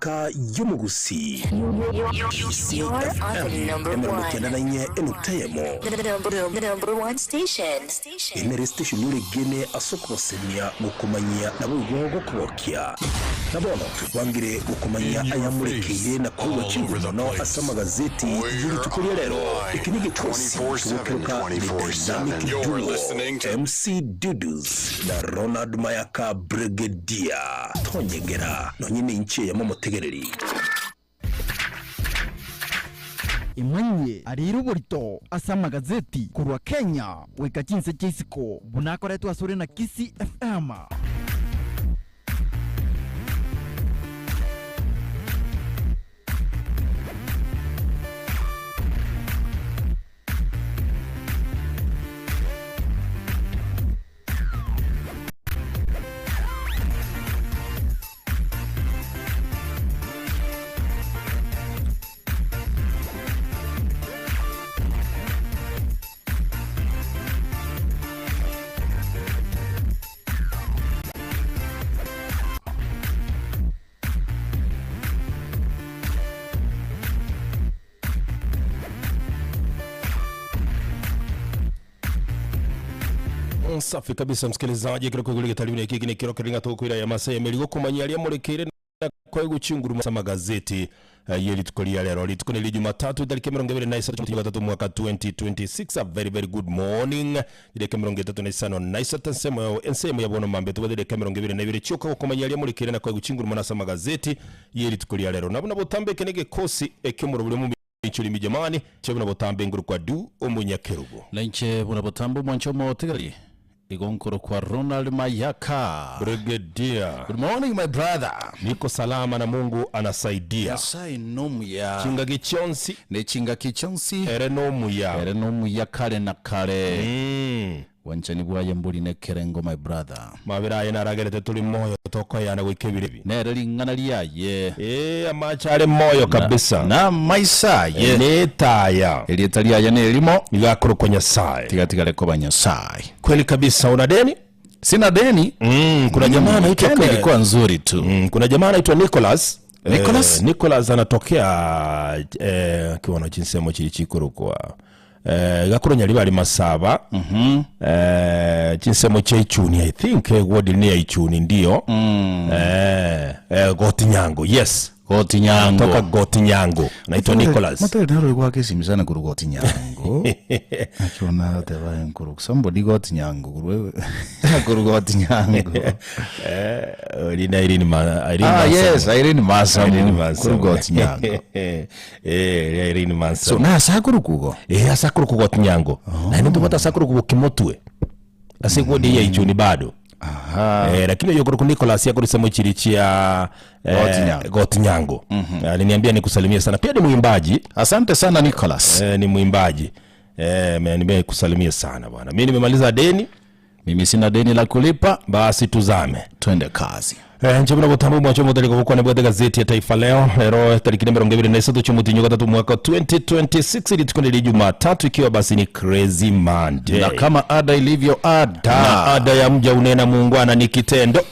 Enka y'omogusii. ECFM 94 enukta eyemo. Eye nere station oregene ase okogosemia, gokomanyia naboigo gokogokia. Na bono twebangire gokomanyia ayamorekeire na koigwa chinguru mono ase amagazeti ye rituko ria rero. Eke negekosi togokeroka The Dynamic Duo, MC Dudus na Ronald Mayaka Brigadier. Tonyegera nonye nenchia eyemo omotegereri. Emanyie ariire oborito ase amagazeti korwa Kenya goika chinse chia isiko buna akoretwe asore na Kisii FM. Safi kabisa msikilizaji, kero kogori getari buna ekeki nekero kere ng'a tokoira ya masa emerigo komanya aria morekeire na koegwa chinguru ase amagazeti eh, ye rituko ria rero. Rituko neri Jumatatu tariki 23 omotienyi wa gatato omwaka 2026. A very very good morning. Chidakika 35 ensemo ensemo ya bono mambia tobwate chidakika 22 chioka gokomanya aria morekeire na koegwa chinguru mono ase amagazeti ye rituko ria rero. Nabwo nabotambe eke negekosi ekiomorobori omominto Inche rimi jamani, inche buna botambe ngorokwa du omonyakerogo. Na inche buna botambe omwancha omotegereri, igo nkorokwa Ronald Mayaka. Brigadier. Good morning my brother. Niko salama na Mungu anasaidia. Nyasaye nomuya. Chingaki chionsi. Ne chingaki chionsi. Ere nomuya. Ere nomuya kare na kare. Bwanchani bwaye mbori nekerengo my brother. Mabera aye naragerete tore moyo tokoyana goika ebiro ebi. Nere ring'ana riaye. Ee, amache are moyo kabisa. Na amaiso aye. Netaya. Erieta riaye nerimo. Nigo akorokwa Nyasaye. Tiga tigare koba Nyasaye. Kweli kabisa una deni? Sina deni. Kuna jamaa anaitwa Weekend ilikuwa nzuri tu. Kuna jamaa anaitwa Nicholas. Nicholas? Nicholas anatokea akiwa na chinsemo chiri chikorokwa eh, gakoro nyaribari masaba eh, chinsemo chia ichuni i think eh, ward ni ya ichuni ndio eh, eh, gotinyango yes Gotinyango. toka gotinyango naitwa Nicholas Motari naro gwake esimi sana korwa Gotinyango. Akiona ateba enkoro somebody Gotinyango korwa korwa Gotinyango. eh, Irene Irene ma Irene Ah Masamu. yes, Irene Masamu. Irene Masamu. Korwa Gotinyango. eh, Irene Masamu. So na ase akorokwa igo? Eh, ase akorokwa Gotinyango. Oh. Naende ntobwate ase akorokwa Bokimotwe. Ase egwodi eye ya Ichuni bado. Aha. Eh, lakini oyo okorokwa Nicholas akorisemo chiri chia eh, Gotinyango. Gotinyango. Aliniambia nikusalimie sana. Pia ni mwimbaji. Asante sana Nicholas. Eh, ni mwimbaji. Eh, ameniambia nikusalimie sana bwana. Mimi nimemaliza deni. Mimi sina deni la kulipa. Basi tuzame. Twende kazi. Eh, nche buna botambe omwancho omotari gokwana bwate gazeti ya Taifa Leo lero tariki 23 chiomotinyo gatatu mwaka 2026 rituko ni Jumatatu ikiwa basi ni Crazy Monday. Na kama ada ilivyo ada. Na ada ya mja unena muungwana ni kitendo.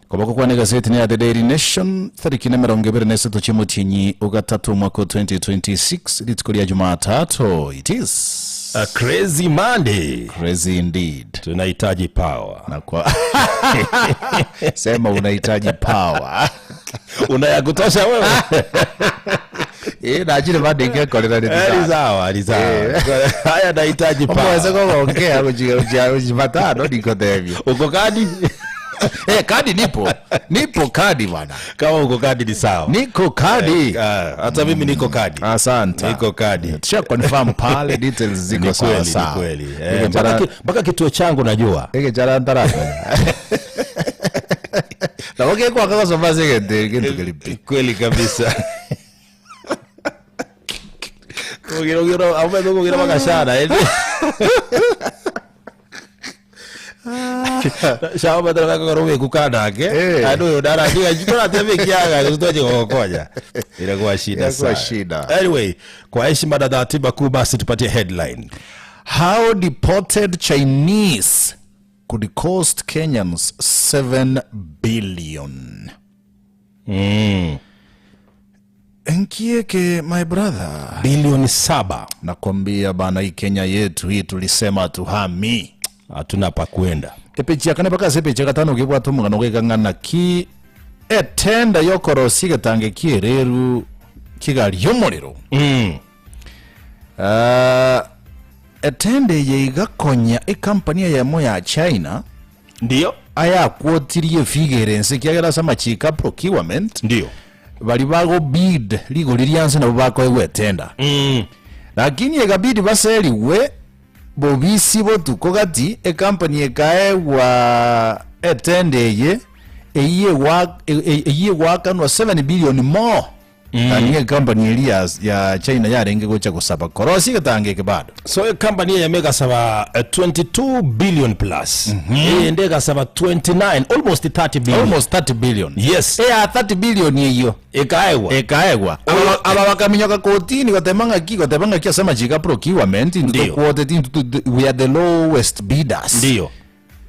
Koboko kwane gazeti ya The Daily Nation tariki 23 chiomotinyi ogatatu mwaka 2026 rituko ria Jumatatu. It is A crazy Monday. Crazy indeed. Tunahitaji power. Na kwa sema unahitaji power. Una ya kutosha wewe? Eh, na ajire bado ingekorera ni Eh, ni sawa, ni sawa. Haya nahitaji power. Omwese kogongea kujimatano nikotebia. Uko kadi? Eh, kadi nipo. Nipo kadi bwana. Kama uko kadi ni sawa. Niko kadi. Eh, hata mimi niko kadi. Asante. Niko kadi. Tusha confirm pale details ziko Ni sawa kweli, ni sawa. kweli. Eh, Ege mpaka chara- ki- mpaka kituo changu najua. ege chara ntara. Na oke kwa kwa soma sege kintu kilipi. Kweli kabisa. Kugira kugira aume kugira magashara. eh. Shawa batara bakagora ubekuka nake Eh. andu uyu ndarakiga tũratemekiaga twaje inakuwa shida Inakuwa sana shida. anyway kwa heshima na dhati kuu basi tupatie headline How deported Chinese could cost Kenyans 7 billion. Nkieke my brother. Bilioni saba. Nakwambia bana, hii Kenya yetu hii tulisema tuhami. Hatuna pa kwenda. Epeji ya kane mpaka ase epeji ya gatano gebwate omogano goika ng'a naki etenda yokorosia egetange ki'ereru ki'egari y'omorero. Ah, etenda eye igakonya ekampani eyemo ya China Ndio. ayakwotirie efiga ere ense ekiagera ase amachiko a procurement Ndio. baria bagobid rigori ria nse nabo bakoegwa etenda. Lakini egabidi baserigwe Bobisi botuko gati ecompany ekaegwa etender eye eyio eyio egoakanwa 7 billion more than ecompany eria ya ya China yarenge gocha gosaba korosia egetango eke bado. So ecompany eyemo egasaba 22 billion plus eyende egasaba 29 almost 30 billion. Almost 30 billion. Yes. Eya 30 billion eyio. Ekaegwa. Ekaegwa. Aba aba bakaminyoka kotini goteba ng'aki goteba ng'aki ase amachiko a procurement intwe Ndiyo. tokwoteti intwe tu- tu- we are the lowest bidders. Ndiyo.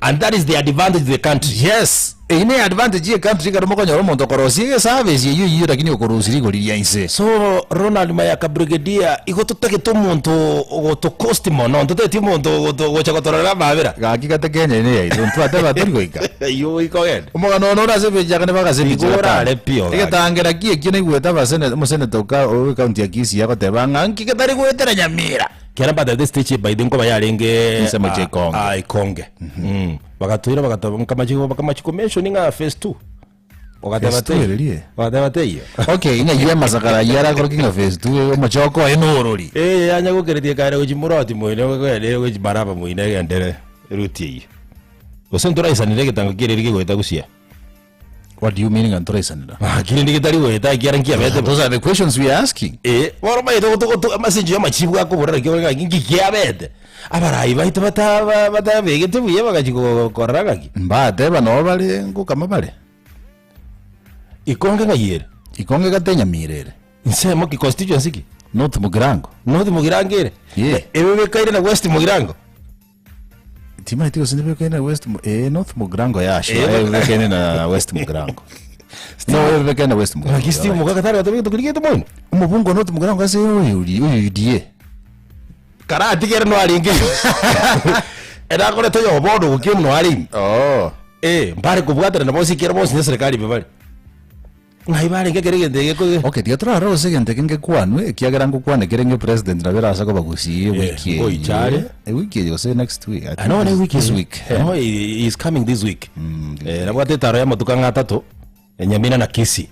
And that is the advantage to the country. Yes. Eyio ne advantage ye country ekero mokonyora omonto okorosia egeservice eyio eyio lakini okorusia rigori ria inse. So Ronald Mayaka Brigadier igo totagete omonto ogotocost mono ntotageti omonto ogoto ogocha gotororera amabera. Gaki gate Kenya eye neyaito ntwateba tori goika. Eyio goika ogende. Omogano one ore ase epeji ya kane mpaka ase epeji ya Igo gatano. orare pi ogake. Egetangera ki ekio naigwete abasene omoseneta oka o ekaunti ya Kisii agoteba ng'a nki getari goetera Nyamira. Kera mbatebete stage by the nkoba yarenge Ensemo chia Ikonge. ah, Ikonge. Mm. Bagatoira bagateba nkamachiko bakamachiko mention ng'a phase 2. Ogateba Phase two teiyo. ererie? Ogateba teiyo. Okay, ng'a eyio amasakara ayio arakore ki ng'a phase two omochoko oye norori. Eh yanya gokeretie kare gochia Muroti moino gokoenda gochia Maraba moino egendere eruti eyio. Gose ntoraisanere egetango ki'ereri kegoeta gosia? What do you mean ng'a ntoraisanera? Lakini ndi getari goeta ekiagera nkiabete bo. Those are the questions we are asking. Eh, bono omanyete goto goto ase enchera y'amachibu akoborera naki ore ng'aki nki kiabete? Abarai baito bata ba batabegete buya bagachia ko korora ng'aki. Mbateba noo bare ngokama bare. Ikonge ng'ai ere? Ikonge gati enyamira ere. Nsemo ki constituency ki? North Mugirango. North Mugirango ere? Yeah. Ebebekaire na West Mugirango? Timaeti gose nibekaine na West Mu- eh, North Mugirango yasho Eh, eh, ebekaine na West Mugirango. No, ebekaine na West Mugirango. Ng'aki Steve Mogaka tari goteba egento keria gete moino? Omobunge o North Mugirango ase oyo oyo UDA. Karatige ere noarenge igo. Ere akorete oyo bono ogokia buna oare ime. Oh. Eh, mbare kobwaterana bonsi ekiagera bonsi ne eserekari ime bare. Ng'ai barenge ekero egento eke geko Okay, tiga torarore gose egento eke ngekwanwe, ekiagera ngokwana kere ng'e president nabo erase koba gusii ewiki eye. ngoicha are. Ewiki eye gose next week. I Ah, no, think ne wiki this eye. week. No, he is coming this week. Eh, nabwate etaro y'amatuko ang'e atato, Nyamira na Kisii.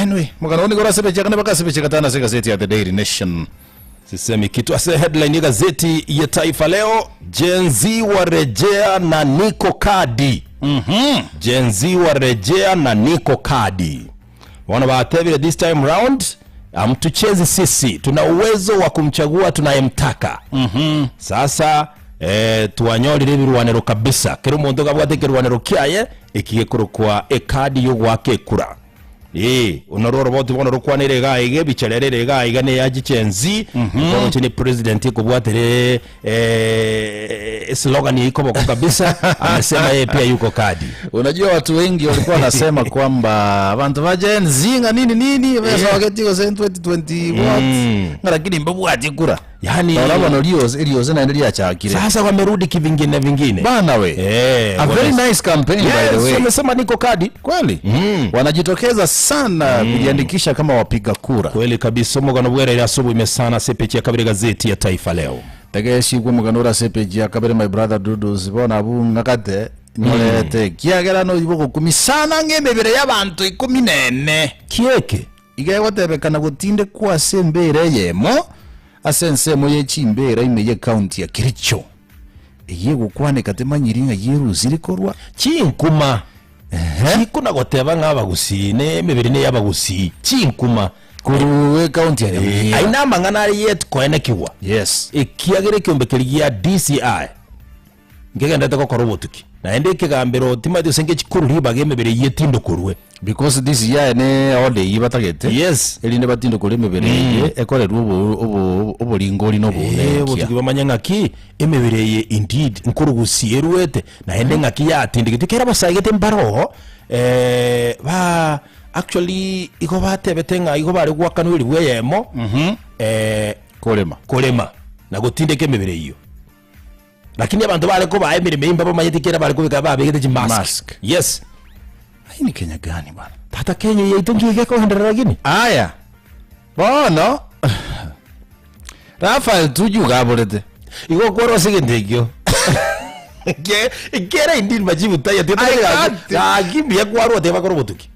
Anyway, mokano nigo orase epeji ya kane mpaka ase epeji ya gatano ase egazeti ya The Daily Nation. Sisemi kitu ase headline ya gazeti ya Taifa Leo, Gen Z warejea na niko kadi. Gen Z warejea na niko kadi. Bono batebire this time round amtuchezi sisi, tuna uwezo wa kumchagua tunayemtaka. Sasa eh, twanyorire ebirwanero kabisa kera omonto gabwate ekerwanero kiaye eki gekorokwa ekadi yogoaka ekura Ee, noro oroboti bono rokwanire iga iga ebicha rero ere iga iga neya Gen Z bono inche ni president ekobwatire eh, slogan ya ikoboko kabisa amesema yeye pia yuko kadi Unajua watu wengi walikuwa wanasema kwamba abantu ba Gen Z ng'a nini nini besogeti gose 2020 what ng'a lakini mbabwati kura Yani- Rora bono riose riose naende riachakire sasa wamerudi kivingine vingine bana we Eh, a very wame- nice campaign by the Yes, way wamesema niko kadi kweli wanajitokeza sana kujiandikisha kama wapiga kura kweli kabisa omogano bwerere ase oboime sana ase epeji ya kabere gazeti ya taifa leo tegeshigwe omogano ore ase epeji ya kabere my brother dudus bono abwo ng'akate nyorete ekiagera noyio bogokumia sana ng'a emebere y'abanto ikomi na ene Kieke. Iga egotebekana gotindekwa ase embeera eyemo ase ensemo ye chimbeera ime y'ecounty ya Kericho. Eyio egokwaneka temanyiri ng'a yerusire korwa. Chinkuma chikona goteba ng'a abagusii ne emebere ne y'abagusii chinkuma. Korwa ecounty ya Nyamira. Ayio namang'ana are yet koenekigwa. Yes. Ekiagera ekeombe keria gia DCI nkegenderete gokora obotuki, naende ekegambero timanyeti gose ngechikorwa ribaga emebere eyio etindokorwe. Because this year ne order eyio batagete Yes. erinde batindokore emebere eye ekorerwe obo obo oboringori na Eh, obounenkia. obotuki bamanye ng'aki emebere eye indeed nkorugusia eruete naende ng'aki yatindegete ekero abasaigete mbaro ba. Actually igo batebete ng'a igo bare goakanwa eribu eyemo eh, Korema. korema na gotindeka emebere eyio. Lakini abanto bare kobaa emeremo eyio mbabamanyeti kera bare kobeka babegete chimask. Mask. Yes. Hii ni Kenya gani bwana? Tata Kenya yaito nki gekogenderera lakini? Aya. Bono Rafael Tuju iga aborete. Igo okore ase egento ekio. Ke kera indeed majibu taiyo I can't. gaki mbuya kwarwa oteba kore obotuki.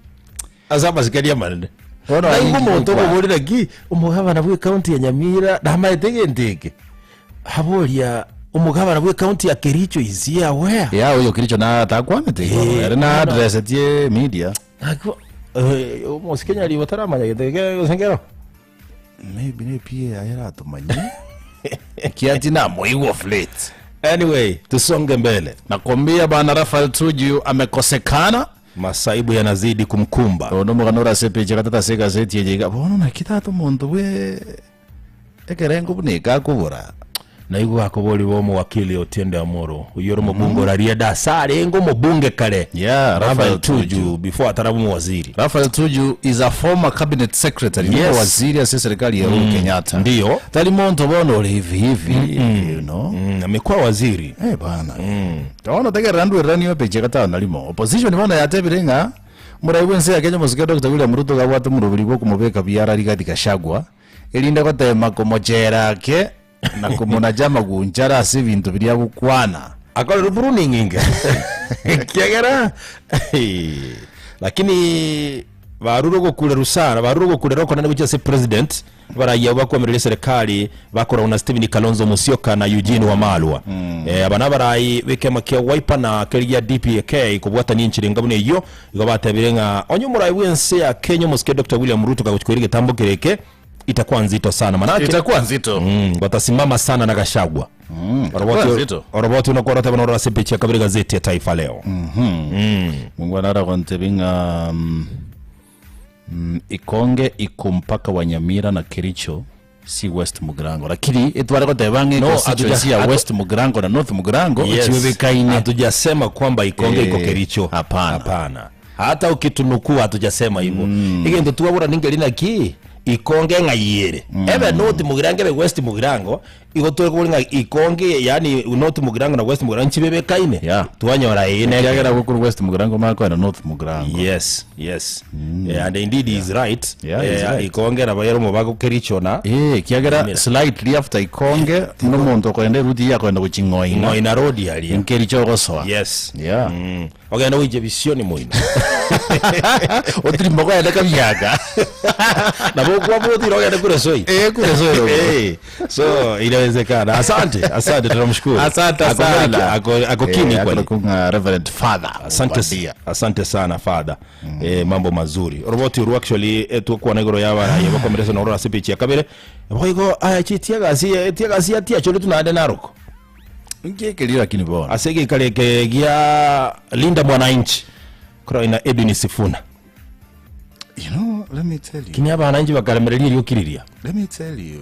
Ase amasikani amanene. Bono Naigwa ayio omonto ngokwana. okoboria naki omogabana bwe county ya Nyamira namaete egento eke. Aboria omogabana bwe county ya Kericho is he aware? Ya oyo Kericho na takwanete igoro. Eh, Ere na bono. addressetie media. Naki bo- eh, omosike Nyaribo taramanya gento eke gose nkero. Maybe ne PA aye eratomanye. Ekiagera namoigwa of late. Anyway, tusonge mbele. Nakwambia bana Raphael Tuju amekosekana. Masaibu yanazidi kumkumba. Bono omogano ore ase epeji ya gatato ase egazeti eye iga, bono naki tata omonto bwe ekerengo buna eke akobora. Naigwa akoborigwa omowakili Otiende Amolo, oyio ore omobunge ore Rarieda ase arenge omobunge kare, Yeah, Raphael Raphael Tuju, Tuju. before ataraba omowaziri. Raphael Tuju is a former cabinet secretary, Yes. nigo waziri ase eserikali ya Uhuru Kenyatta. Ndiyo. Tari monto bono ore hivi hivi, you know. Amekuwa waziri. Eh bana. Bono tegerera ndwereranie epeji ya gatano na rimo. Opposition bono yatebire ng'a omorai bw'ense ya Kenya omosike Doctor William Ruto iga abwate omoroberi bw'okomobeka biara Rigathi Gachagua erinde gotema komochera ake na komonacha amagunchara ase ebinto biria agokwana. Akorerwe pruning inga ekiagera lakini barure ogokurerwa sana barure ogokurera okonene gochia ase president abarai abwo bakwamerera eserekari bakoragwa na Stephen Kalonzo Musyoka na Eugene Wamalwa eh, aba nabarai b'ekiama kia Wiper na keria gia DPK kobwatania enchera enga buna eyio igo batebire ng'a onye omorai bw'ense ya Kenya omosike Doctor William Ruto kagochia koira egetambo kere eke Itakuwa nzito sana manake Itakuwa nzito. Watasimama sana na Gachagua. Itakuwa nzito. Oroboti buna kwaroteba noro ase epeji ya kabere gazeti ya Taifa Leo. Mungu naragontebia ng'a Ikonge iko mpaka wa Nyamira na Kericho si West Mugirango lakini etware goteba ng'a No, econstituency hatuja- ya hatu- West Mugirango na North Mugirango Yes. chibebekaine. Hatujasema kwamba Ikonge iko Eh, Kericho. hapana. Hapana. Hata ukitunukuu hatujasema hivyo. Egento twabora ningeri naki Ikonge ng'ai ere. Ebe North Mugirango ebe West Mugirango igo tore kobori ng'a Ikonge yaani North Mugirango na West Mugirango nchibebekaine. Yeah. Twanyora eye ne Ekiagera abwo korwa West Mugirango makoenda North Mugirango. Yes, yes. Eh, and indeed he is right. Yeah, he is Eh, right. Ikonge nabo ere omobago Kericho na Eh, ekiagera slightly after Ikonge nomonto okoenda eruti eye akoenda gochia Ng'oina. Ng'oina road aria. Nkericho ogosoa. Yes. Yeah. Ogende goicha bisioni moino. Otiri mogoende kabiaka. Nabo okwabotire ogende kure soi. Eh, kure soi rogo. Eh, so inawezekana. Asante, asante tunamshukuru. Asante Ako sana. ako ako kini Eh, kweli. akore kung'a Reverend Father. Asante, Obadia. asante sana father. Eh, mambo mazuri. Oroboti oru actually eh, twakwana igoro yabaraye bakomeresa noro ase picha ya kabere. Boigo aya chitiagasi etiagasi atiachore tunande naroko. Inki ekerio lakini bono? Ase egeikaro eke gia Linda Mwananchi korwa na Edwin Sifuna. You know, let me tell you. Kinya abananchi bakaremereria erioki riria. Let me tell you.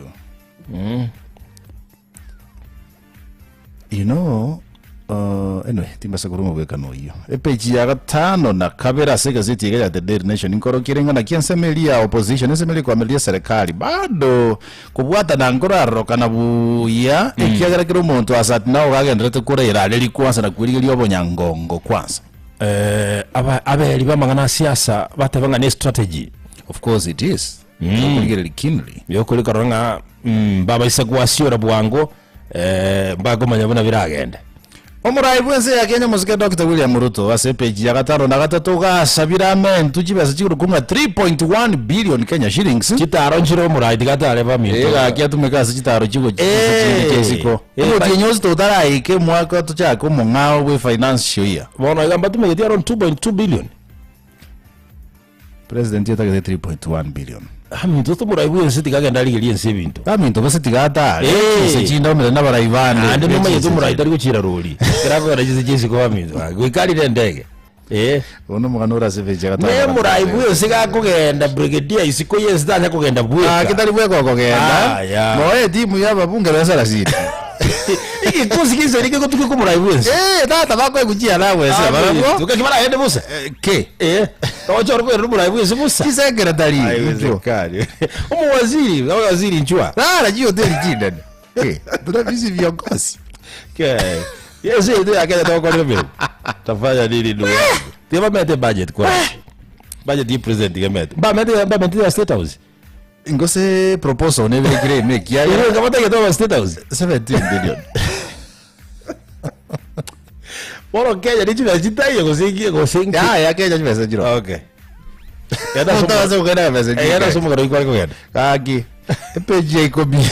You know, uh, anyway, timbasa korwa omobwekano oyio. Epeji ya gatano na kabere ase egazeti eye ya The Daily Nation nkorokia ere ng'a naki ensemo eria ya opposition, ensemo eria ekoamereria eserekari bado Kobwatana nkorarorokana buya, ekiagera kera omonto ase ati nao gagendererete koraira are rikwansa na kwerigeria obonyangongo kwansa. Eh, aba aberi b'amang'ana a siasa bateba ng'a ne strategy. Of course it is. Okorigereria keenly. Yokori korora ng'a mm, mbabaisa gwasiora bwango eh, mbakomanya buna biragende. Omorai bw'ense ya Kenya omosike Doctor William Ruto ase epeji ya gatano na gatato gasabire amentu chibesa chigurukwa ng'a 3.1 billion Kenya shillings. Chitaro nchire omorai tiga atare baminto. Ee gaki atumeke ase chitaro chigochi Eh. chinde chia isiko. Eh, Omotienyi onsi totaraike omwaka tochake omong'ao bwe financial year. Bono iga mbatumegeti around 2.2 billion. President etagete 3.1 billion. Aminto tomorai bwense tiga agende arigerie ense ebinto. Aminto gose tiga atare Eh. chinse chinde omere nabarai bande. Naende nomanyete Chinse omorai chinde. tari gochira rori. Ekero akogenda chinse chia isiko aminto goika arire endege. Eh. Bono omogano ore ase epeji ya gatano Ne na omorai gatano. bwense gakogenda brigadier isiko yense tanya kogenda Ah, bweka. kitari bweka okogenda Ah, yeah. noe etimu ya ababunge besa rasidi. Egikosi giaisraeli kegotuka komorai bwensi. Eh, tata bakoegwa chialabwa ase abarabwo. Tuka kibaragende bosa. Eh, ke. Eh, togocha ore koerera omorai bwensi bosa. Chisekretari. Haiwezekani. Omowaziri, abawaziri nchwa. Rara chihoteli chinene. Eh, tuna visi viongozi. Ke. Yes, itu ya Kenya togokorire emeremo. Tafanya nini ndugu yangu? Tibamete budget kwa. Budget ye president gemete. Mbamete mbamete ya state house. Ngose proposal nebekire ime ekiagera Ere ngabatagete aba state house. 17 billion. Bono Kenya ni chibesa chitaiyo gose inki gose inki. Ya ya Kenya chibesa chiro. Okay. Genda ase Otawase kogenda besa Eh, genda ase omogano oikware kogenda. Gaki. Epeji ya ikomi.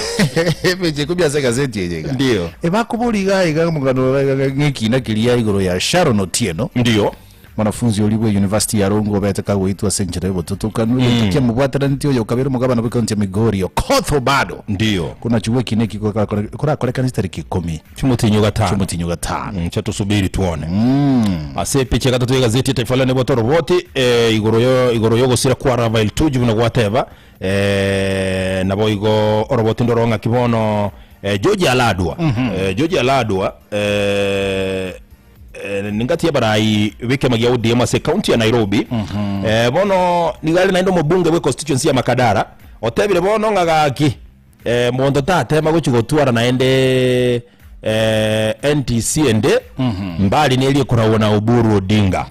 Epeji ya ikomi ase egazeti eye iga. Ndio. Ebakobori iga iga omogano ng'ekina keria igoro ya Sharon Otieno. Ndio. Mwanafunzi oria bwe University ya Rongo obete kagoitwa ase enchera y'obototokanu, egento kiamobwataraneti oyo okabera omogabana bw'ekaunti ya Migori Okoth Obado. Ndio. Konachigwa ekina eki korakorekane chitariki ikomi Chimotinyo gatano. chiomotinyo gatano. Mm, cha tusubiri tuone. Ase epicha ya gatato y'egazeti ya Taifa Leo nebwate oroboti eh, igoro yo igoro y'ogosira kwa Rafael Tuju buna gwateba eh, naboigo oroboti ndoro ng'aki bono eh, George Aladwa eh, George Aladwa eh, Eh, ningati y'abarai b'ekiama gia ODM ase ekaunti ya Nairobi. Eh, bono nigo are naende omobunge bwe constituency ya Makadara otebire bono ng'a gaki eh, monto tatema gochia gotwara naende eh, NTC ende mbali neria ekoragwa na Oburu Odinga.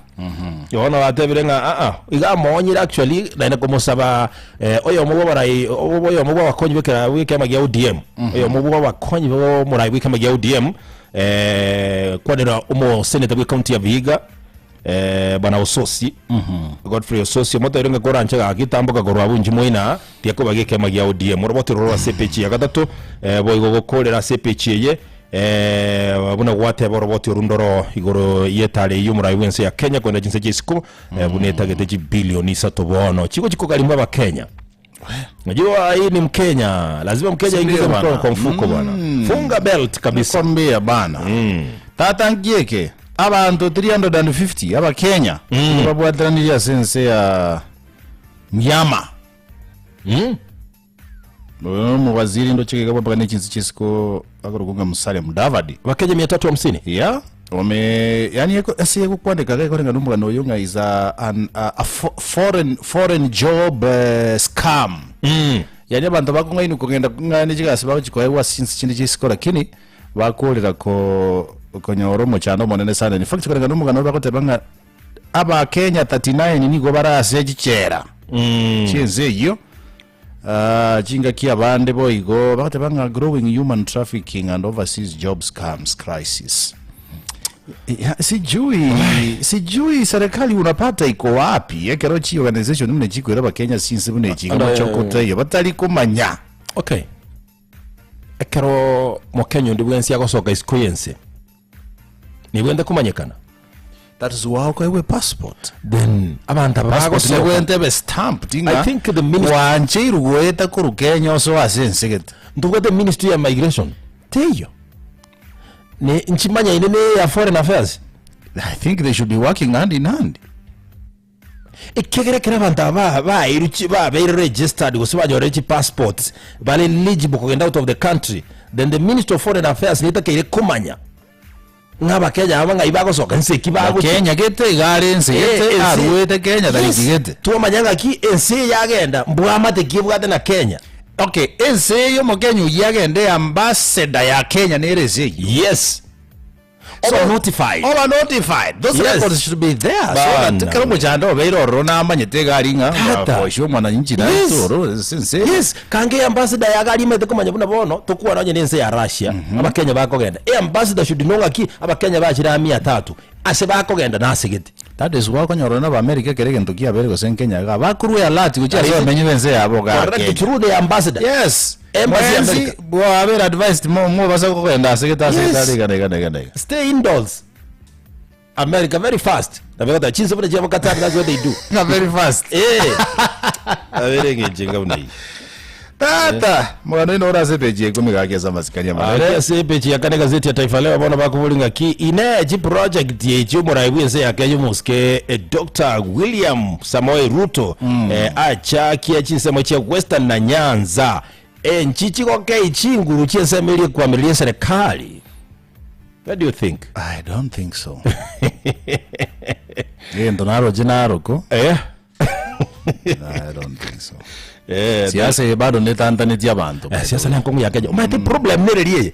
Bono batebire ng'a aa iga amoonyire actually naende komosaba eh, oyomo bw'abarai oyomo bw'abakonyi b'ekera bw'ekiama gia ODM oyomo bw'abakonyi b'omorai bw'ekiama gia ODM Eh, kwanera omoseneta bw'ekaunti ya Vihiga eh, bwana Ososi Godfrey Ososi omoteire ng'a koranche gaki tamboka korwa abwo inche moina tiakoba gekema gia ODM oroboti roro ase epeji ya gatato eh, boigo gokorera ase epeji eye eh, buna gwateba oroboti oru ndoro igoro y'etare eyio omorai bw'ense ya Kenya kwenda chinse chia isiko eh, buna etagete chibilioni isato bono chigochi kogarimwa abakenya Najua hii ni Mkenya, lazima Mkenya Si aingize ndio mkono bana? kwa mfuko bwana. Funga belt kabisa. Nikwambia bana tata nkieke abanto 350 abakenya mm. babwateranirie ase ense ya Myanmar Oyo omowaziri ndoche iga bwapaka ne chinse chisiko akorokwa ng'a Musalia Mudavadi Wakenya 350. Yeah. Ome yani eko ase egokwandeka iga ekoreng'ana omogano oyo ng'a is a, an, a, a fo, foreign, foreign job uh, scam mm. Yani abanto bakong'aini kogenda kong'ani chigasi bagochi koegwa ase chinse chinde chia isiko lakini bakorera ko konyora omochando omonene sana. In fact koreng'ana omogano oyo bagoteba ng'a Abakenya 39 nigo bare ase chichela mm. chiense eyio Ah, chingaki abande boigo bagoteba ng'a growing human trafficking and overseas job scams crisis. Ya, sijui sijui serikali unapata iko wapi ekero chi organization buna chikwera abakenya sinse buna echi iga Ande- mochokote eyo batari komanya Okay. Ekero Mokenya onde bwensi agosoka isiko y'ense, nibwente komanyekana. That is why okoegwa passport. Then abanto aba Passport bagosoka. nebwente ebe stamped I ng'a think the ministry gwancheirwe goeta korwa Kenya osoe ase ense gete. Ntobwate ministry ya migration teiyo ne nchimanyaine ne ya foreign affairs. I think they should be working hand in hand. Ekiagera ekero abanto aba baeirwe chi babeire registered gose banyorire chipassports bare eligible kogenda out of the country then the ministry of foreign affairs netakeire komanya ng'a abakenya aba ng'ai bagosoka nse ki bagochia. Kenya gete iga are ense Eh, gete ense- aruete Kenya Yes, tariki gete. twamanya ng'aki ense eye yagenda mbwamate ki ebwate na Kenya. Okay, ense eye omokenya oyio agende ambassador ya Kenya nere ense eyio. Yes. Oba notified. Oba notified. Those Yes. records should be there. So Bana. that kero mochando obeire ororo namanyete iga ari ng'a Tata. oshio mwananchi na Yes. oro ense. Yes, kange ambassador yagarimete komanya buna bono tokwana onye nense ya Russia abakenya bakogenda e ambassador should know ng'aki abakenya bachire aa mia tatu ase bakogenda nasegete That is why okonyora na Abamerika ekero egento kiabeire gose Kenya iga bakorwa alert gochia ase That is- abamenyi b'ense yabo iga Correct Kenya. through the ambassador. Yes. Embassy ya Mwensi America. bwabera advised mo mobasa kogenda ase gete ase Yes. gete iga na iga na iga na iga. Stay indoors. America very fast. Na bekota chinse buna chiabo Qatar that's what they do. Nga very fast. Eh. Abere ngechenga buna iyi. Tata, mogano ino ore ase peji ya ikomi gaki ase amasikani amanene. Ake ase epeji ya kane gazeti ya Taifa Leo bono bakobori ng'aki ine chiproject echi omorai bw'ense ya Kenya omosike eh, Dr. William Samoei Ruto eh, achakia chinsemo chia Western na Nyanza enchi chigokei chinguru chi'ensemo eria ekwamireria eserekari. What do you think? I don't think so. Egento naroche naroko. Eh? I don't think so. Eh, Siasa eye bado netantanetie abanto. Eh, siasa ne enkong'u ya Kenya. Omanyete problem nere eri eye.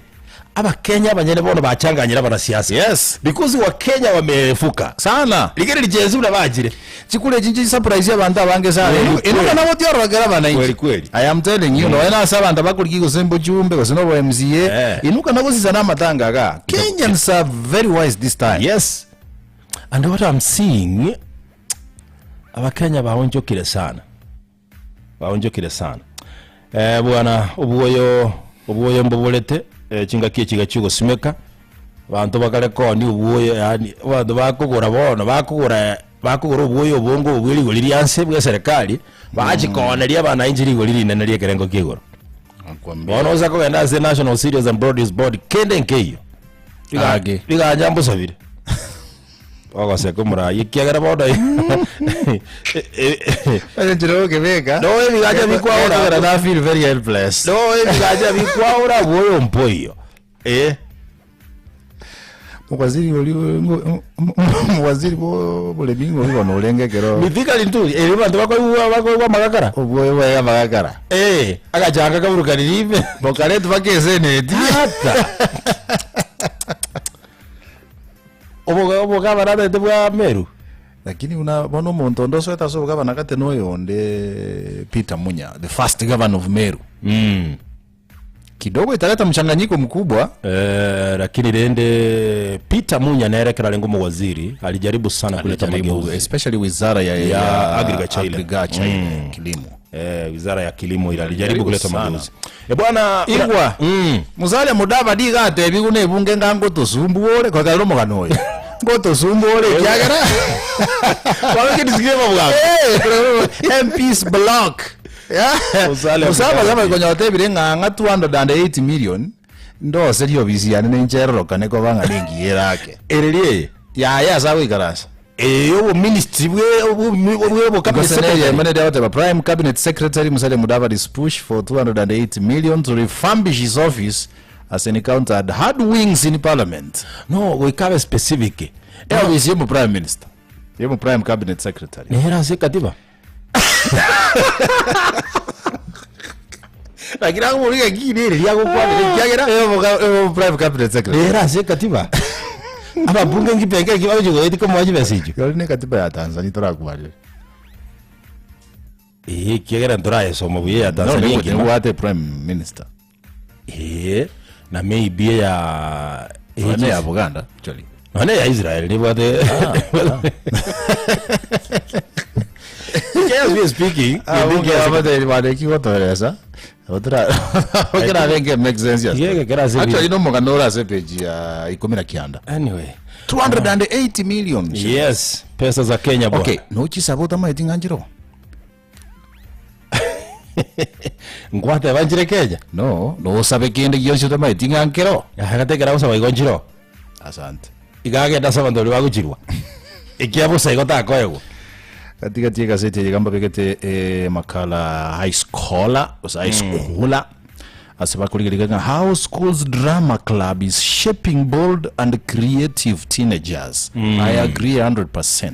Abakenya abanyene bono bachanganyire abanasiasa. Yes. Because Wakenya wameefuka. Sana. Rigereria Gen Z buna bachire. Chikura echi nchisurprise abanto abange sana. Kweli, Inu- Inuka kweli. nabo tiorokera abananchi. Kweli, kweli. I am telling you, nonya nase abanto bakorigia gose mbochumbe gose nobo MCA, Eh. inuka nagosisa na amatanga igaa. Kenyans are very wise this time. Yes. And what I'm seeing Abakenya baonchokire sana. Baonchokire sana. Eh, bwana obwoyo obwoyo mboborete eh, chingaki echi iga chiogosimeka abanto bakare koonia obwoyo yaani abanto bakogora bono bakogora bakogora obwoyo obonge obo bwe rigori ria nse bwa eserekari bachikooneria abanainchi rigori rinene ria ekerengo kia igoro. Nakwambia. Bono osa kogenda ase National Cereals and Produce Board kende nkeiyo. Biga- Age. Biganja mbosabire. Ogoseka omorai ekiagera bono Enchera okebeka. No, ebigacha bikwaora. Ekogera na feel very helpless. no ebigacha bikwaora bwoyo mpoiyo eh Muwaziri ori muwaziri bo buremi ng'ori bono orenge ekero mithika rinturi eri banto bakoigwa bakoigwa amagakara obwoyo bwaye amagakara. eh agachanga kaburukaniri ime Bokaretwa mpaka eseneti. ata Oboga obogabana ataete bwa Meru. Lakini buna bono omonto onde osoete ase obogabana gati na oyonde Peter Munya, the first governor of Meru. Kidogo italeta mchanganyiko mkubwa. Eh, lakini rende Peter Munya nere ekero arenge omowaziri alijaribu sana kuleta Alijaribu, mageuzi especially wizara ya, Ya agriculture ile. agriculture ile, kilimo. eh, wizara ya kilimo ile alijaribu kuleta sana. mageuzi e bwana Igwa. mm. Musalia Mudavadi iga atebiwu na ebunge ng'a ngotosumbua ore, koikarera omogano oyo, ngotosumbua ore ekiagera Eh, MPs block. Yeah. Musalia Musalia Mudavadi. Mudavadi konya otebire ng'a ng'a 208 million ndoserie obisi yane nincherorokane koba ng'a nengiya erake. Ereri eye Yaya ase agoikaransa. Eh, obo ministry bwe obo bwe bo cabinet Gose neye secretary. mene ndiagoteba Prime Cabinet Secretary Musalia Mudavadi's push for 208 million to refurbish his office has encountered hard wings in parliament. No, goika abe specific. Office yomo Prime Minister, yomo Prime Cabinet Secretary. Nere ase katiba. Lakini akoboriga ki nere riagokwanera ekiagera Yomo Prime Cabinet Secretary. nere ase katiba. Ababunge ngipenge ki bagochi goeti komoa chibesa echio. Yori ne katiba ya Tanzania torakwarire. Eh, ekiagera ntorayesoma buya ya No, Tanzania nigo engima. nebwate Prime Minister. Eh, na maybe eya Nonya ya Buganda actually. Nonya ya Israel nibwate. As we are speaking, Ah, you think bunge yes, abateri bareki gotoeresa. Otura okera benge make sense yes. Yege kera ase Actually no mugano ora ase page ya ikumi na kianda. Anyway, 280 million. yes, pesa za Kenya bwana. Okay, no chisabo tamaeti ng'anchiro. Ngwateba nchire Kenya. No, nosabe kende gionsi otamaeti ng'a nkero. Agatekera gosaba igo nchiro. Asante. Iga agenda ase abanto baria bagochirwa. Ekia bosa igo takoegwa. Katikati y'egaseti eye iga mbabegete eh, makala high scholar gose high schooler ase bakorigereria ng'a how schools drama club is shaping bold and creative teenagers i agree 100%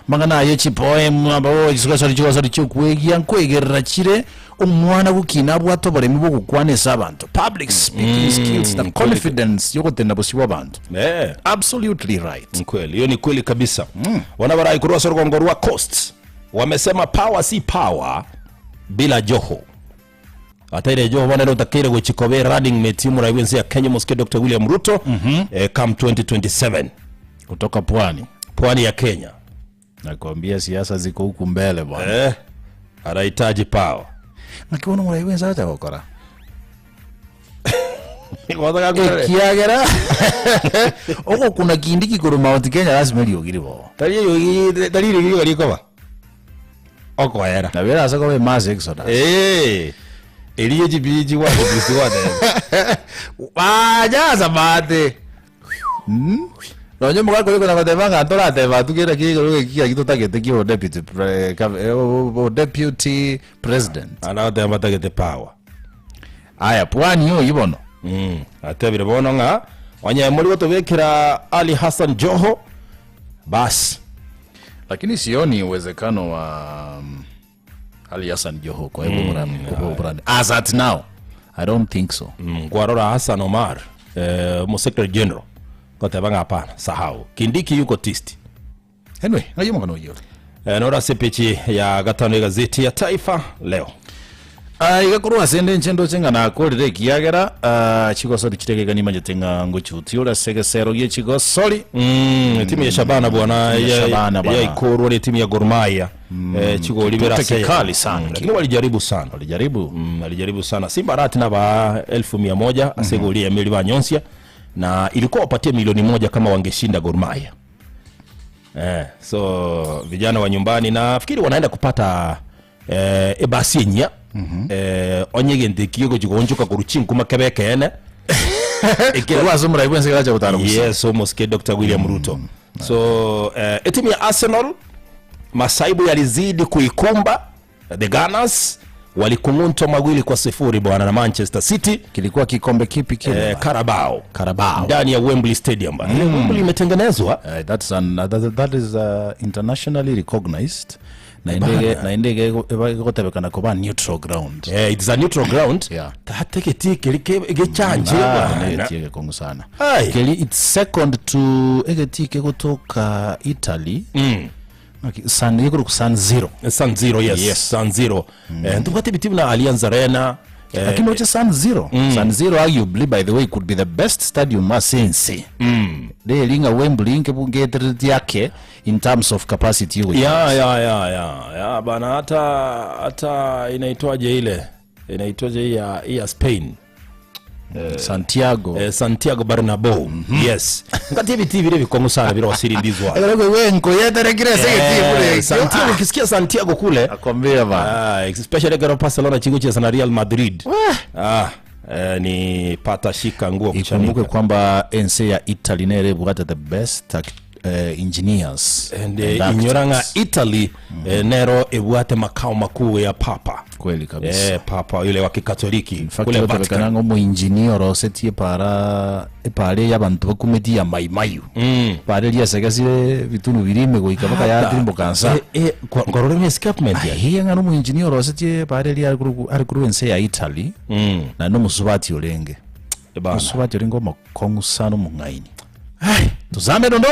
Amang'ana aye chipoem abo chiswaswari chigosori chi'okwegia nkoigerera chire omwana gokina abwate oboremi bw'ogokwana ase abanto public speaking skills na confidence y'ogotenda bosio bw'abanto Eh. absolutely right Ni kweli hiyo ni kweli kabisa mm. Wanabarai korwa ase orugongo rwa coast wamesema power si power bila joho ataire joho bono ere otakeire gochia koba running mate y'omorai bw'ense ya kenya omosike dr william ruto mm -hmm. eh, come 2027 kutoka pwani pwani ya kenya Nakwambia siasa ziko huku mbele bwana. Eh, anahitaji power. Naki bono morai bwense agocha gokora. Ekiagera Ekiagera ogokuna kindiki korwa Mount Kenya lasima eriogi ribogo. tari eriogi tari eriogi riga rikoba okoera. Nabo erase koba emass exodus. Eh, erio chibiri chigwate kristo gwateba. Bajaza mate. Nonye omogaka oria okona goteba ng'a torateba atu kera kia igoro geki kiaki totagete kia obodeputy pre- gov- eh, obodeputy president. Ana goteba mbatagete power. Aya pwani oyio bono. Mm, atebire bono ng'a Onye mori gotobekera Ali Hassan Joho, basi. Lakini sioni uwezekano wa Ali Hassan Joho kwa hivyo mm, brand. As at now, I don't think so. Nkwarora Hassan Omar mo Secretary General goteba ng'a hapana, sahau. Kindiki yuko tisti. Anyway, ng'ai omogano oyio ore. Nore ase epeji ya gatano y'egazeti ya Taifa Leo. Ah, iga korwa ase ende inche ndoche ng'a nakorire ekiagera ah, chigosori chiria gega nimanyete ng'a ngochutia ore ase egesero gie chigosori. Etimu ya Shabana bwana Timu ya Shabana bwana. yaikorwa ne timu ya Gor Mahia chigori bera Kipute ase kikali sana Lakini walijaribu sana. Walijaribu. Walijaribu sana. Simba Arati na ba 1100 ase egori ya Meri Banyonsia na ilikuwa wapatie milioni 1 kama wangeshinda Gor Mahia. So vijana wa nyumbani nafikiri wanaenda kupata ebasi enyia onye egento ekio egochi goonchoka korwa chinkuma kebe ekeene. Korwa ase omorai bwense gerache gotara gusii. Yes, omosike Dr. William Ruto. So etimu ya Arsenal masaibu yalizidi kuikumba The Gunners, walikung'untwa 2-0 bwana na Manchester City. Kilikuwa kikombe kipi kile? Carabao. Carabao. Ndani ya Wembley Stadium bana. Ile Wembley imetengenezwa. That is internationally recognized. Na indege, na indege egotebekana koba neutral ground. It's a neutral ground. Yeah. Tate geti keri ke gechanje bwana. Negeti egekongu sana. Ai. Keri it's second to egeti kegotoka Italy. Okay, San, igoro ku San Siro. San Siro, yes. Yes. San Siro. Ntubwate ebitimu na Allianz Arena. Lakini oche San Siro. San Siro arguably by the way could be the best stadium ase ense. Reri ng'a Wembley nkebugetereti ake in terms of capacity yogoika. Ya, ya, ya, ya. Ya, bana, hata inaitwaje ile? Inaitwaje hii ya, hii ya Spain? Santiago. Santiago Bernabeu. Yes. Ngati ebiti bire bikongo sana bire wasirindizwa. Ekero koigwa enkoyeterekire ase egeti buna ekio. Santiago, ukisikia Santiago kule. Akwambia bana. Especially kero Barcelona chigucheza na Real Madrid. Ni pata shika nguo kuchanika. Ikumbuke kwamba ense ya Italy nere ebwate the best engineers And, and architects. inyora ng'a Italy, nero ebwate makao makuu ya Papa. Kweli kabisa. Papa yule wa Kikatoliki In fact, kule yote Vatican. bekananga omoengineer orosetie para epara y'abantu bakumeti ya Maimayu. Para eria esegesire bitunu biri ime goika mpaka Hata. yatirimboka nsa. Ngorore ni escarpment ya. Aye, ng'a nomoengineer orosetie epara eria ari korwa ense ya Italy. Na nomosubati orenge. Bana. Omosubati orenge omokong'u sana omong'aini. Tuzame dondo?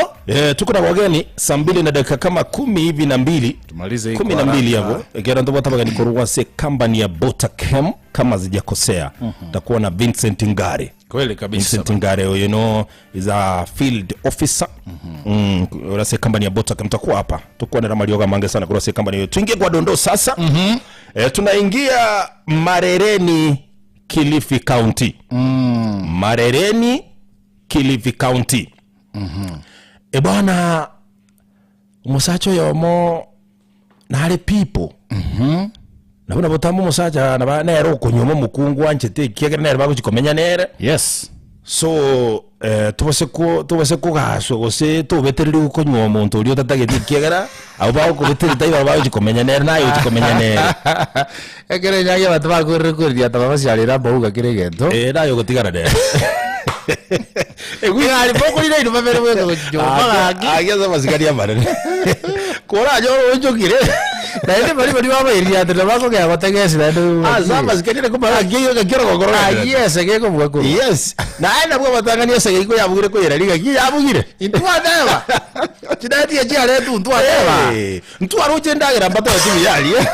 Tuko na wageni saa mbili na dakika kama kumi hivi na mbili. Tumalize hii Kumi kwa na mbili haraka. hapo. Ikiwa ndio watu wageni korwa se company ya Botakem kama sijakosea. Takuwa na Vincent Ngare. Kweli kabisa. Vincent Ngare, you know, is a field officer. Urase company ya Botakem takuwa hapa. Tukuwa na ramalioga mange sana kurase company hiyo. Tuingie kwa dondoo sasa. Tunaingia Marereni, Kilifi County. Marereni, Kilifi County. Bwana musacho yomo nare people. Nabo nabo tambo musacha na ba nere okonyoma omokungu anchete ekiagera nere bagochikomenya nere. So tobose kogaswa gose tobetereri okonywa omonto oria otatagete ekiagera abo bagokobetereri taibo bagochikomenya nere naye ochikomenya nere. Ekero enyangi abanto bakorire koriria taba basiarera mbauga kere egento. Naye ogotigara nere. Egari bokorire inwe babere bweka gochichoma gaki. Agia ase amasikani amanene. Koranyore oonchokire. Naende bari bari babairirie ati nabakogea gotegesi naende Ase amasikani ere komara agia igo gaki orogokoro Agia gaki. ase gekobua korwa. Yes. Naende nabwo abatang'ani ase geiko yabugire koyera rigaki yabugire. Intwateba. Chidaeti chiaretu ntwateba. Ntwaroche endagera mbatoe tibiyarie.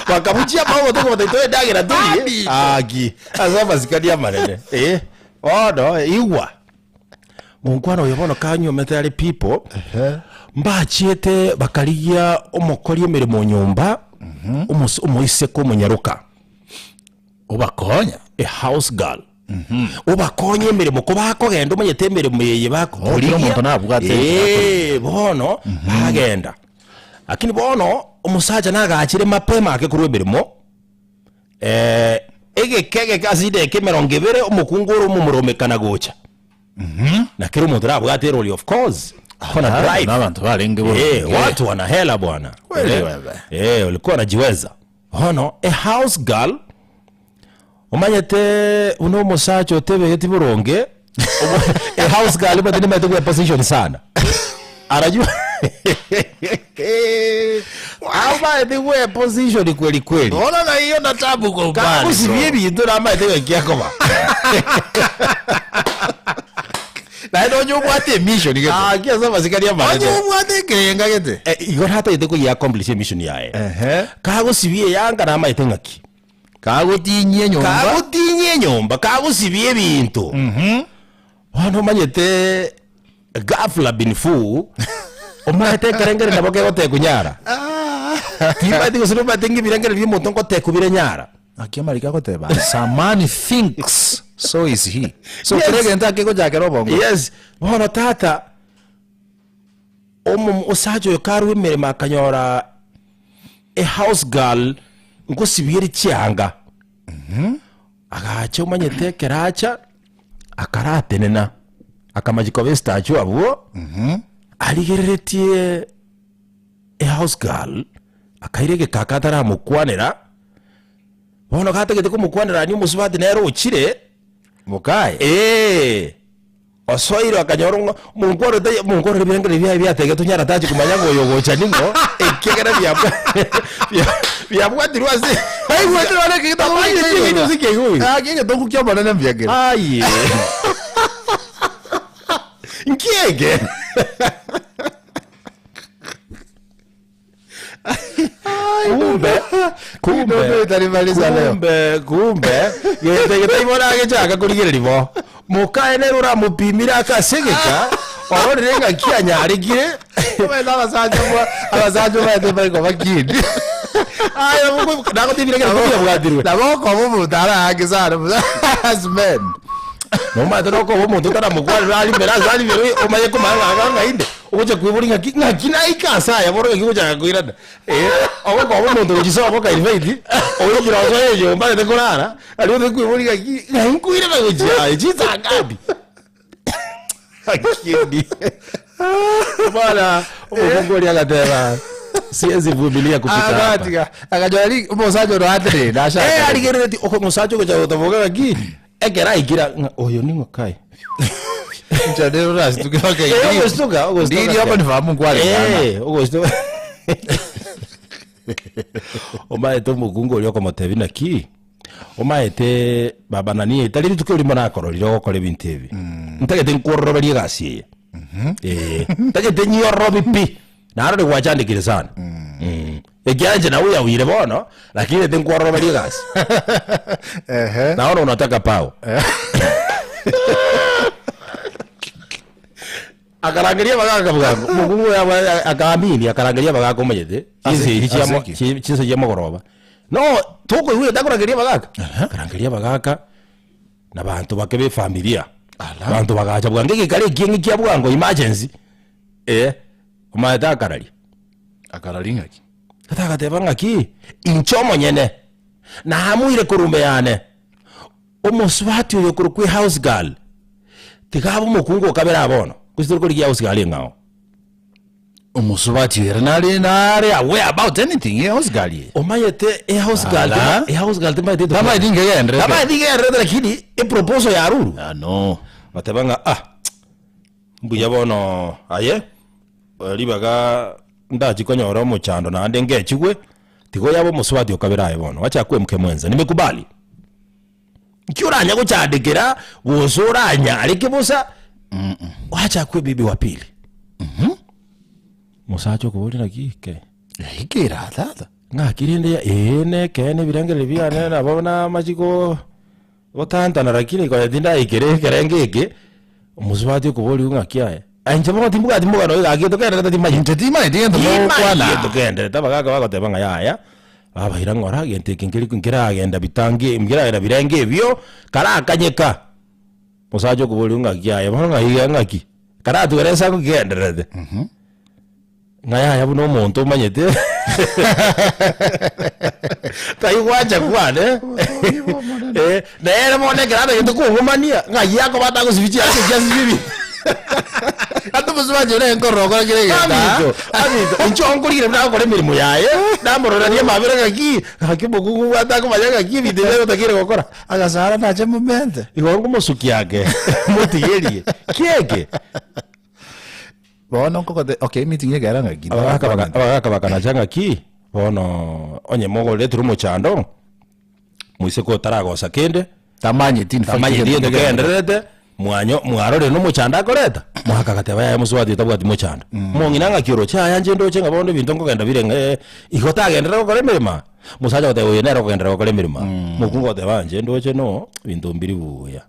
Bakabuchia maogo tokobata itoe endagera torie. Andi. Aki. Ase amasikani amanene. Bono igwa. Monkwana oyo bono kanyomete are people. Mbachiete bakarigia omokori emeremo nyomba. Omoiseko omonyaroka. Obakonya. A house girl. Obakonya emeremo ko bakogenda omanyete emeremo eye bakorigia. Oh, kila omonto nabwate. Bono bagenda. Lakini bono omosacha nagachire mapema ake korwa emeremo. Egekege kaside ekemerongo ebere omokungu ore omomoromekana gocha. Na kila omonto nabwate erori of course. Kona drive. Na abantu barenge bo. Watu wana hela bwana. Kweli wewe. Ulikuwa unajiweza. Hono a house girl omanyete uno omosacha otebegeti boronge. A house girl omanyete nimaete gwe position sana. Anajua amaete gwe position kweli kweli. Ona na hiyo na tabu kwa umbali. Kagosibia ebinto namaete gaki akoba. Naende onye obwate emission gete. Ah, ki ase amasikani Onye amanene. obwate ekerenga gete. Eh, igo natagete koyia accomplish emission yaye. Ehe. Kagosibia eyanga namaete ng'aki. Kagotinyia enyomba. Kagotinyia enyomba, kagosibia ebinto. Bono omanyete ghafla bin fu, omanyete ekerengeri nabo kegotekwa nyara. Timanyeti gose nomanyete ng'a ebirengererio bia omonto ngotekwa bire nyara. Naki amariko agoteba, As a man thinks, so is he. So Yes. kera egento akegochakera obongo. Yes, bono tata, omo osacha oyo karwa emeremo akanyora a house girl ngosibia chianga. Agacha omanyete ekero acha, akaratenena, akamachia koba estatue abwo, arigereretie a house girl, akaira egekaka ataramokwanera, bono gatagete komokwanera aria omosubati nere ochire, Mokaye. Eeh. Osoire akanyora ng'a omonkwana oyo taiyo, omonkwana oria ebirengererio biaye biategetwe onye aratache komanya ng'a oyo ogocha ning'o, ekiagera biabwa bia- biabwatirwe ase Aigwete nonye ekegita Tamanyeti egento gose kiaigure. Gaki egetoku kia omonene mbuya kere. Aye. Nki eke? Kumbe, kumbe, Ndoto itarimaliza leo. kumbe, kumbe, gete getaibora agechaka korigereria bo. Mokaye nere oramopimire akasegeka, ororire ng'aki anyarekire. Omanyete abasacha bwa abasacha omanyete mbari koba kindi. Aya, nagotebire ekero kobiabwatirwe. Nabo okoba omonto araange sana as men. Nomanyete nokoba omonto otaramokwanera arimere ase arimere omanye komanya ng'a ng'a ng'ainde. Ogocha kweboria ng'aki ng'aki naika ase aya bono ng'aki ngochaka koirana. Eh, ogokoba omonto gochia sobo oka invite, oikire osoe enyomba ogende korara, aria ote kweboria ng'aki ng'ai nkoirana gochia aye chinsa ngapi? Lakini bwana omokungu oria agateba siwezi vumilia kufika hapa. Agatiga akanyora ri omosacha oro aterere Eh, ashaka. arigerereti oko omosacha ogocha gotoboka ng'aki ekero aikire ng'a oyo ning'o kai? Nchane orasituke Eh, ogostuka, ogostuka. Ndiri hapa nifahamu nkware sana. Eh, ogostuka. Omaete omokungu oria okomotebia naki, omaete baba nani tari rituko erimo nakororire ogokora ebinto ebi. Ntagete nkworoberie egasi eye. Eh, ntagete nyiorobi pi. Narore gwachandekire sana. Mm. Ekiagera inche nawe oyabuire bono, lakini ntagete nkworoberie egasi. Ehe. Naona unataka pao. Akarangeria abagaka bwango, omokungu oyo aba- akaamini akarangeria abagaka omanyete, chinsa echi chia mo- Ase ki? chi- chinsa chia mogoroba. No, tokoigwera takorangeria abagaka. Akarangeria abagaka, na banto bake ba efamilia. Abanto bagacha bwango egekare ekieng'e kia bwango emergency, eh, omanyete akararia. Akararia ng'aki? Tata agateba ng'aki, inche omonyene, namoire korwa ime yane. Omosubati oyo okorokwa ehouse girl, tiga abe omokungu o kabere aa bono, gose tori korigia house girl eng'ao. Omosubati oyo ere nare nare aware about anything ye house girl eye. Omanyete ehouse girl Ala. ehouse girl timanyete Tamaeti nkegenderete. Tamaeti nkegenderete lakini eproposal ya Ruru. Ah no. Bateba ng'a ah, mbuya bono aye, ribaga ndachie konyora omochando naende ngechigwe, tiga oyabe omosubati o kabere aye bono, wacha akwe mke mwenza, nimekubali. Nki oranya gochandekera gose oranyareke bosa, wacha akwe bibi wa pili. Mosacha okoboria naki ke? Ikera tata. Ng'aki rende ya ee nekeene ebirengererio biane nabo namachie ko gotantana lakini konya tindaikera ekerengo eke, omosubati okoboria ng'aki aye, aye inche bono timbwati mogano oyo gaki togenderete timanyeti. Inche timanyeti gento mogokwana. Timanyeti togenderete abagaka bagoteba ng'a yaya, babaira ng'ora gento eke nkeri nkeragenda bitangi nkeragenda birenge ebio, karakanyeka, mosacha okoboria ng'aki aye bono ng'ai iga ng'aki, karatwere esango kigendererete. Ng'a yaya buna omonto omanyete taigwancha kwane eh, nere bono ekero atagete kong'umania ng'ai akoba atagosibi chiache chiasibi. Ante omosubachi ore nkorora okora kera egento aa. Aminto, aminto, inche onkorigire buna agokora emeremo yaye, namororanie amabera ng'aki, gaki omokungu obwate akomanya ng'aki ebinto ebi agotakeire gokora. Agasara nache momente. Igo nkomosukia ake, motigerie, kieke. Bono nkogote okay emeeting ekera ng'aki Abagaka baka abagaka bakanacha ng'aki, bono onye mogoretire omochando, moiseke otaragosa kende, Tamanyeti in fact tamanyeti egento egento kegendererete. kegendererete, mwanyo mwarorire na omochando akoreta, mogaka agateba yaya mosubati oyo tabwati mochando. Omong'ina ng'aki oroche yaya inche ndoche ng'a bono ebinto nkogenda bire ng'a igo tagenderera gokora emeremo aa. Omosacha agoteba oyo nere okogenderera gokora emeremo aa. Omokungu agoteba inche ndoche no ebinto mbiri buya.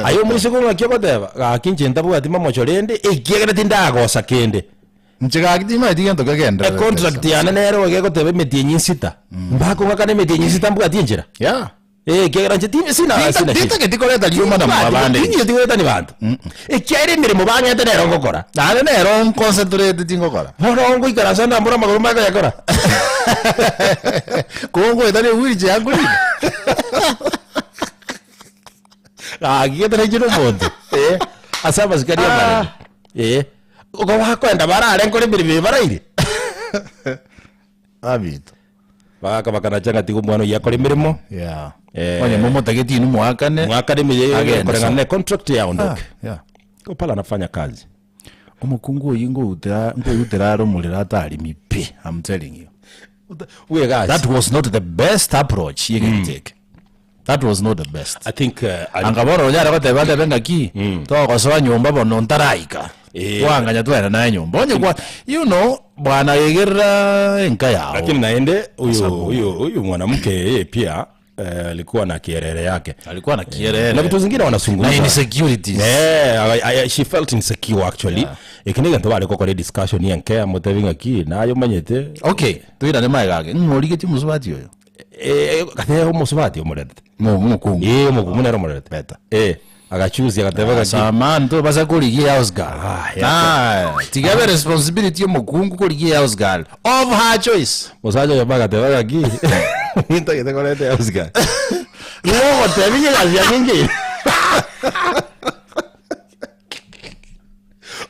Aye omoiseke ng'aki ogoteba, gaki inche ntabwati mamocho rende, ekiagera tindagosa kende. Inche gaki timanyeti gento kegendererete. Econtract yane nere iga egoteba emetienyi nsita, mbakong'akana emetienyi nsita mbwati enchera. Yeah. Eh, ekiagera inche ti- sina Tinta- sina shida. tintageti koreta rioma na Timbwati- mwabande. ting'eti goetania banto. Ekiagera emeremo bang'ete nero ngokora. Naende nero nconcentrate tingokora. Bono ngoikaransa ndambore amagoro mbae koyakora. Kongoetania ewheelchair nkorina. Gaki getara inche na omonto. Eh, ase amasikani amanene. Eh, igo bakoenda barare nkore emeremo eye baraire. Abito. Bagaka bakanacha ng'a tiga omwana oyio akore emeremo. Yeah. Eh. Onye momotageti inwe moakane. Mwakane emeye Agende koreng'ana sawa. na econtract yaye ondoke. Ah, yeah. Igo pale anafanya kazi. Omokungu oyio ngoutera nkoutera are omorero atarimi pi, I'm telling you. Bwegasi. That was not the best approach yegento eke. That was not the best. I think uh, ali- Anga bono onyare goteba atebe ng'aki togosoa nyomba bono ntaraika Eh. twanganya twende naye nyomba onye kwa you know bwana egerera enka yao lakini naende huyu Sababu. huyu huyu mwanamke yeye pia eh, alikuwa na kierere yake alikuwa na kierere na vitu zingine na wanazungumza insecurities Eh, I, I, she felt insecure actually yeah. Eki nigento bare gokora discussion yenke amotebi ng'aki naye omanyete okay toirane maega gake ng'origetie omosubati oyo eh, gatebe omosubati omorerete Mo- omokungu eh omokungu nere omorerete Better. eh agachusia agateba gaki Samani tobasa korigia house girl. Ah, yeah. Ah, tiga ebe responsibility y'omokungu korigia house girl of her choice. Mosacha oyo bagateba gaki nintagete koreta house girl nigo ogoteba inye egasi yane inche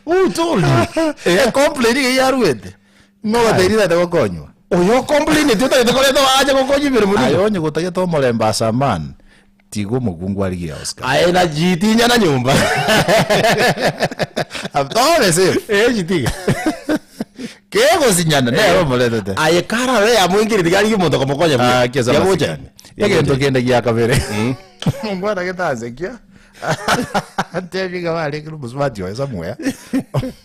Who told you? Eh, complain iga yaruete. Ng'o ogotebi tagete gokonywa. Oyo ocomplaineti otagete koreta oache gokonya emeremo Aye nigo. onye gotagete omorembe as a man, tiga omokungu arigie house girl. Aye na jitinya na nyomba. Tore safe. Eh jitiga. Kegosinyana nere omoretete. Aye karare yamoingire tiga arigie omonto okomokonya buya. Ah, kiasa Yagocha. masikani. Egento kende gia kabere. Mongwana getansekia. Antebi ng'a barenge nomosubati oye somewhere.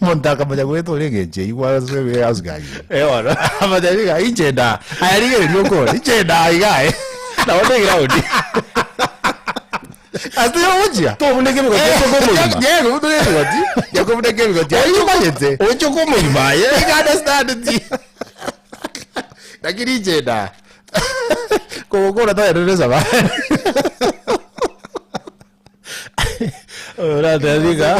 Omonto akamanya goeta ore eng'encho eywo gwase house girl. Eh bono. Amatebi ng'a inche ndaa. Aya rigereria okore, inche ndaa iga aye. Nabo ne ground. Ase ogochia. Tobuneke ebigoti ochoke omogima. Yego, obuneke ebigoti. Yakobuneka ebigoti. Aye omanyete. Ochoke omogima aye. Iga understand ti. Lakini inche ndaa. Kogokora togenderere safari. Oratebika,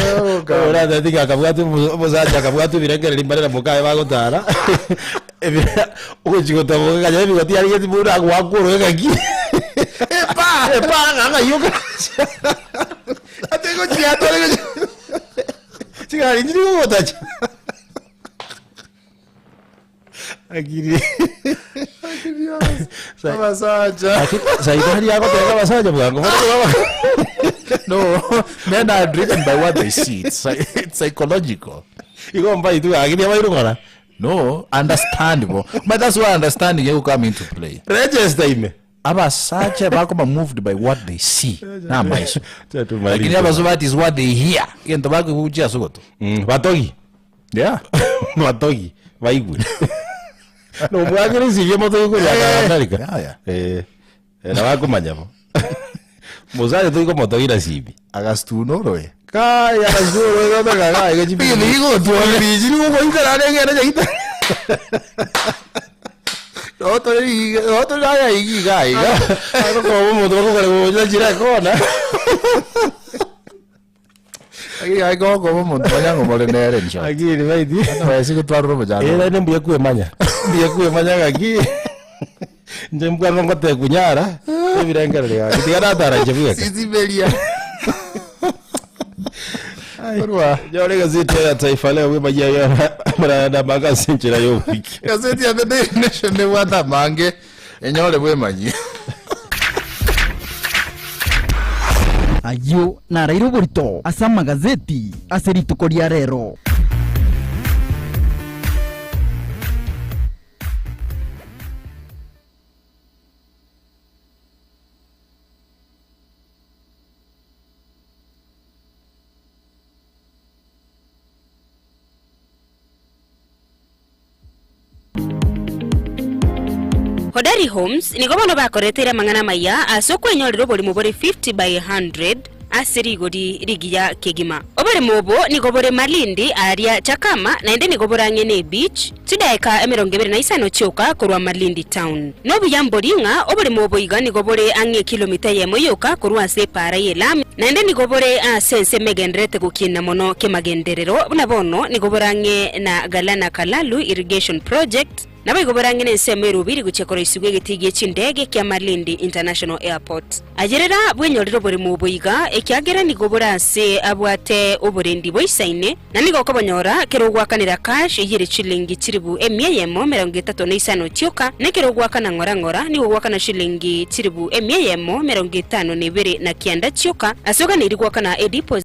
oratebika akabwati omosacha akabwati ebirengererio mbare na mokaye bagotara. Ogochi gotoboka kanya ebigoti arigeti buna agoakwa oroge ng'aki. Epa! Epa ng'a ng'ai oka. Ate gochia atore gochia. Chigari nchiri gogotacha. Akiri. Abasacha. Saitani agotega abasacha bwango. No, men are driven by what they see. It's, it's psychological. Igo mbaitu gaki abairogora. No, understandable. But that's why understanding will come into play. Register ime. Abasacha bakoma moved by what they see. Na maiso. Lakini abaso that is what they hear. Gento bakubuchia sogoto. Mm, batogi. Yeah. Batogi baigwe. Nomwagere motogi korwa Eh, America. yeah, yeah. Eh. Eh, na bakomanya bo. Musacha toiko motogi na sibi. Agastuna oroe. Kai akazuru gotoka kai gochi. Pili igotwore. Bijiri goikara rege na jaita. Otore otore aya igiga iga. Agokoba omonto bakogora gocha chira kona. Iga goko omonto manyango more nere ncho. Akiri baiti. Wesi gotwarora omojando. Era ne mbuya kwemanya. Mbuya kwemanya gaki. Nche mbwango ngote kunyara. Ebirengereri gaki. Tiga natara nche bweka. Sisiberia. Korwa. Nyore egazeti ya Taifa Leo bwemanyia ya muranda manga ase enchera y'oboike. Egazeti ya The Daily Nation nebwate amange enyore bwemanyie. Ayio naraire oborito ase amagazeti ase rituko ria rero. Hodari Homes nigo bono bakoreteire amang'ana amaya ase okwenyorera oborimo bore 50 by 100 ase rigori rigiya kegima. Oborimo obo nigo bore Malindi aaria Chakama naende nigo bore ang'e ne beach, chidaeka emerongo ebere na isano chioka korwa Malindi town. Nobuya mbori ng'a oborimo obo iga nigo bore ang'e ekilomita eyemo yoka korwa ase epaara y'elami, naende nigo bore ase ensemo egendererete gokiina mono kemagenderero, buna bono nigo bore ang'e na Galana Kalalu Irrigation Project, Naboigo borang'e nensemo erubiri gochia koroisigwa egetii gie chindege kia Malindi International Airport. Ayerera bwenyorere oboremo obo iga, ekiagera nigo bore aase abwate oborendi boisaine, na nigo okobonyora kera ogoakanera cash eyio ere chilingi chilibu emia eyemo emerongo etato na isano chioka, na ekero ogoakana ng'ora ng'ora nigo ogoakana shilingi chilibu emia eyemo emerongo etano na ebere na kianda chioka, ase oganeirie goakana edeposit.